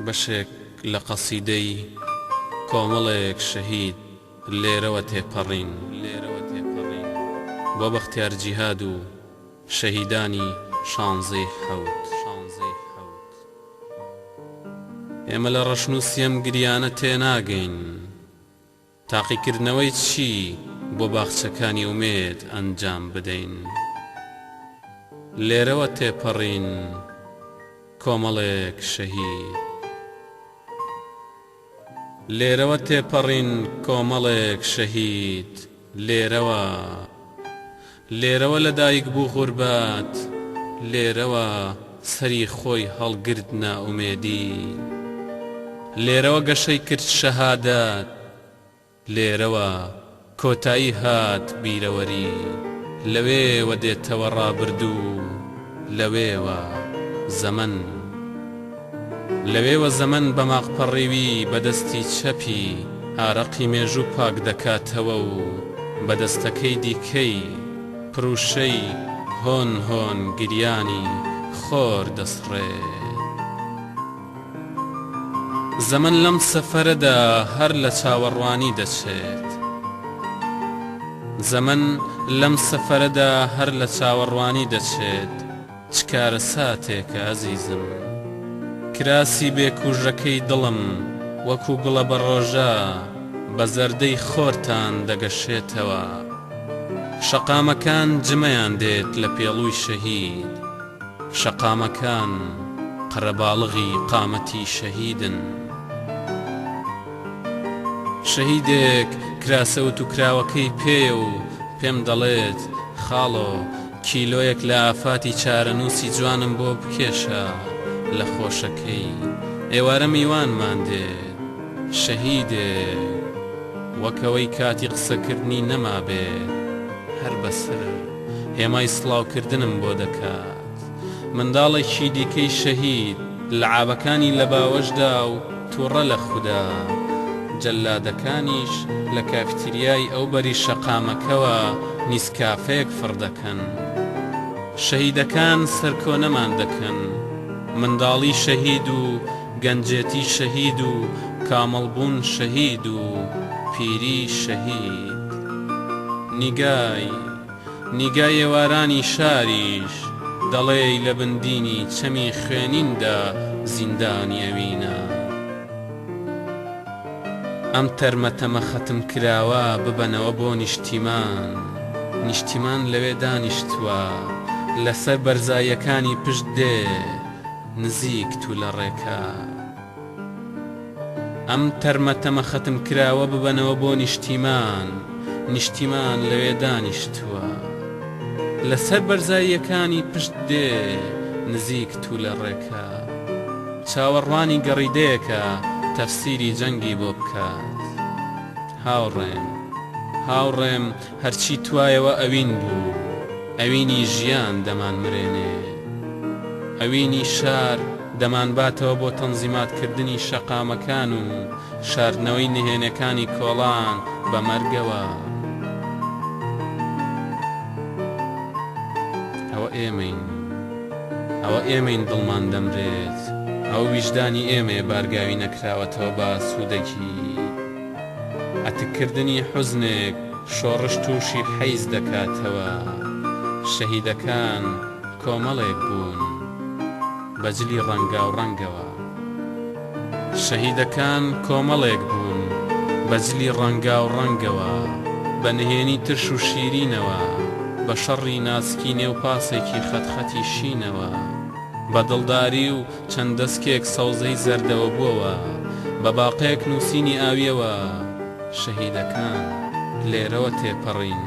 بەشێک لە قەسیدەی کۆمەڵێک شەهید لێرەوە تێپەڕین بۆ بەختیار جیهاد و شەهیدانی شانزەی حەوت. ئێمە لە ڕەشنووسی ئەم گریانە تێناگەین. تاقیکردنەوەی چی بۆ باخچەکانی ئومێد ئەنجام بدەین؟ لێرەوە تێپەڕین کۆمەڵێک شەهید. لێرەوە تێپەڕین کۆمەڵێک شەهید. لێرەوە. لێرەوە لەدایک بوو غوربەت، لێرەوە سەری خۆی هەڵگرت نائومێدی، لێرەوە گەشەی کرد شەهادەت، لێرەوە کۆتایی هات بیرەوەری، لەوێوە دێتەوە ڕابردوو، لەوێوە زەمەن. لەوێوە زەمەن بە ماقپەڕیوی بە دەستی چەپی ئارەقی مێژوو پاک دەکاتەوە و بە دەستەکەی دیکەی پروشەی هۆن هۆن گریانی خۆر دەسڕێت. زەمەن لەم سەفەرەدا هەر لە چاوەڕوانی دەچێت. زەمەن لەم سەفەرەدا هەر لە چاوەڕوانی دەچێت. چ کارەساتێکە ئەزیزم. کراسی بێ کوژەکەی دڵم وەکو گوڵە بەڕۆژە بە زەردەی خۆرتان دەگەشێتەوە. شەقامەکان جمەیان دێت لە پێڵووی شەهید. شەقامەکان قەرەباڵغی قامەتی شەهیدن. شەهیدێک کراسە وتوکراوەکەی پێیە و پێم دەڵێت، خاڵۆ کیلۆیەک لە ئافاتی چارەنووسی جوانم بۆ بکێشە لە خۆشەکەی ئێوارە میوانمان دێت شەهیدێک وەک ئەوەی کاتی قسەکردنی نەمابێت هەر بە سر هێمای سڵاوکردنم بۆ دەکات منداڵێکی دیکەی شەهید لەعابەکانی لە باوەشدا و توڕە لە خودا، جەلادەکانیش لە کافتریای ئەوبەری شەقامەکەوە نیسکافەیەک فڕ دەکەن. شەهیدەکان سەرکۆنەمان دەکەن. منداڵی شەهید و گەنجێتی شەهید و کامڵبوون شەهید و پیری شەهید. نیگای. نیگای ئێوارانی شاریش دەڵێی لە بن دینی چەمی خوێنیندا زیندانی ئەوینە. ئەم تەرمە تەمە خەتم کراوە ببەنەوە بۆ نیشتیمان، نیشتیمان لەوێ دانیشتووە لەسەر بەرزاییەکانی پشت دێ نزیک تولە ڕێکە. ئەم تەرمە تەمە خەتم کراوە ببەنەوە بۆ نیشتیمان، نیشتیمان لەوێ دانیشتووە. لەسەر بەرزاییەکانی پشت دێ نزیک تولە ڕێکە. چاوەڕوانی گەڕیدەیەکە تەفسیری جەنگی بۆ بکات. هاوڕێم، هاوڕێم هەرچی توایەوە ئەوین بوو، ئەوینی ژیان دەمانمرێنێ. ئەوینی شار دەمانباتەوە بۆ تەنزیماتکردنی شەقامەکان و شاردنەوەی نهێنێکانی کۆڵان بە مەرگەوە. ئەوە ئێمەین. ئەوە ئێمەین دڵمان دەمرێت. ئەوە ویژدانی ئێمەیە بارگاوی نەکراوەتەوە بە ئاسوودەگی. ئەتککردنی حوزنێک شۆڕش تووشی حەیز دەکاتەوە. شەهیدەکان کۆمەڵێک بوون بە جلی ڕەنگاوڕەنگەوە. شەهیدەکان کۆمەڵێک بوون بە جلی ڕەنگاوڕەنگەوە، بە نهێنی ترش و شیرینەوە، بە شەڕی ناسکی نێو پاسێکی خەتخەتی شینەوە، بە دڵداری و چەند دەسکێک سەوزەی زەردەوەبووەوە، بە باقێک نووسینی ئاوییەوە، شەهیدەکان لێرەوە تێپەڕین.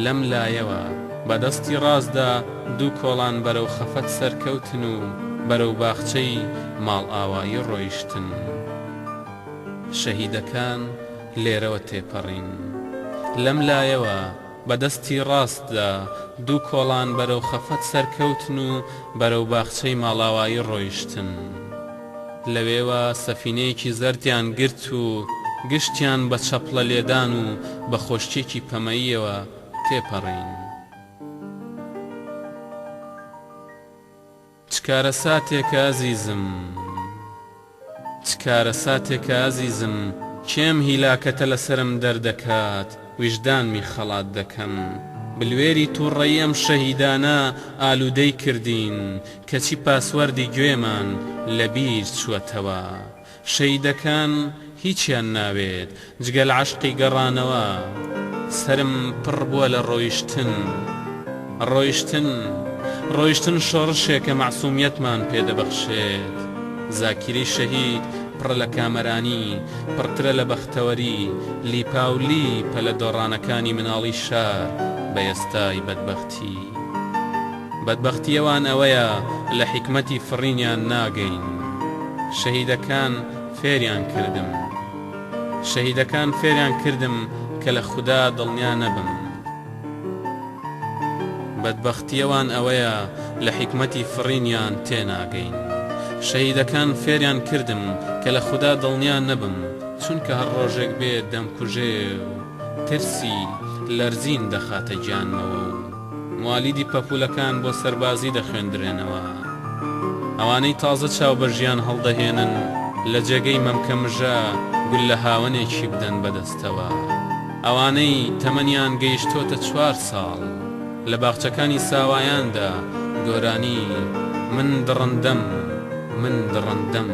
لەم لایەوە، بە دەستی ڕاستدا دوو کۆڵان بەرەو خەفەت سەرکەوتن و بەرەو باخچەی ماڵئاوایی ڕۆیشتن. شەهیدەکان لێرەوە تێپەڕین. لەم لایەوە، بە دەستی ڕاستدا دوو کۆڵان بەرەو خەفەت سەرکەوتن و بەرەو باخچەی ماڵاوایی ڕۆیشتن. لەوێوە سەفینەیەکی زەردیان گرت و گشتیان بە چەپڵە لێدان و بە خۆشکێکی پەمەییەوە تێپەڕین. چ کارەساتێکە ئەزیزم! چ کارەساتێکە ئازیزم، کێ ئەم هیلاکەتە لەسەرم دەردەکات، ویژدانمی خەڵات دەکەم. بلوێری توڕەیی ئەم شەهیدانە ئالوودەی کردین، کەچی پاسوەردی گوێمان لەبیر چووەتەوە. شەهیدەکان هیچیان ناوێت جگە لە عەشقی گەڕانەوە. سەرم پڕ بووە لە ڕۆیشتن. ڕۆیشتن. ڕۆیشتن شۆڕشێکە مەعسومیەتمان پێ دەبەخشێت. زاکیرەی شەهید پڕە لە کامەرانی، پڕترە لە بەختەوەری، لیپاولیپە لە دۆڕانەکانی مناڵی شار بە ئێستای بەدبەختی. بەدبەختی ئەوان ئەوەیە لە حیکمەتی فڕینیان ناگەین. شەهیدەکان فێریان کردم. شەهیدەکان فێریان کردم کە لە خودا دڵنیا نەبم. بەدبەختی ئەوان ئەوەیە لە حیکمەتی فڕینیان تێناگەین. شەهیدەکان فێریان کردم کە لە خودا دڵنیا نەبم، چونکە هەر ڕۆژێک بێت دەمکوژێ و ترسی لەرزین دەخاتە گیانمەوە و موالیدی پەپوولەکان بۆ سەربازی دەخوێندرێنەوە. ئەوانەی تازە چاو بە ژیان هەڵدەهێنن لە جێگەی مەمکە مژە گوللە هاوەنێکی بدەن بەدەستەوە. ئەوانەی تەمەنیان گەیشتۆتە چوار ساڵ لە باخچەکانی ساوایاندا گۆرانی من دڕندەم، من دڕندەم،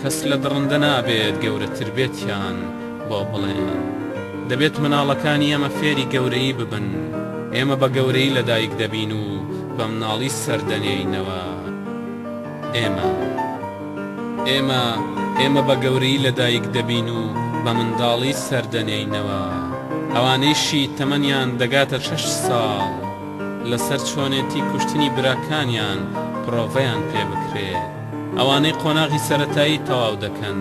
کەس لە دڕندە نابێت گەورەتر بێتیان بۆ بڵێن. دەبێت مناڵەکانی ئێمە فێری گەورەیی ببن. ئێمە بە گەورەیی لەدایک دەبین و بە مناڵی سەر دەنێینەوە. ئێمە. ئێمە. ئێمە بە گەورەیی لەدایک دەبین و بە منداڵی سەر دەنێینەوە. ئەوانەیشی تەمەنیان دەگاتە شەش ساڵ، لەسەر چۆنێتی کوشتنی براکانیان پرۆڤەیان پێ بکرێت. ئەوانەی قۆناغی سەرەتایی تەواو دەکەن،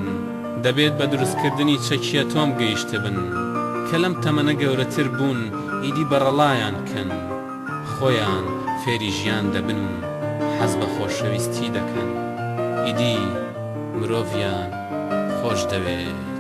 دەبێت بە دروستکردنی چەکی ئەتۆم گەیشتبن، کە لەم تەمەنە گەورەتر بوون ئیدی بەڕەڵایان کەن، خۆیان فێری ژیان دەبن و حەز بە خۆشەویستی دەکەن، ئیدی مرۆڤیان خۆش دەوێت.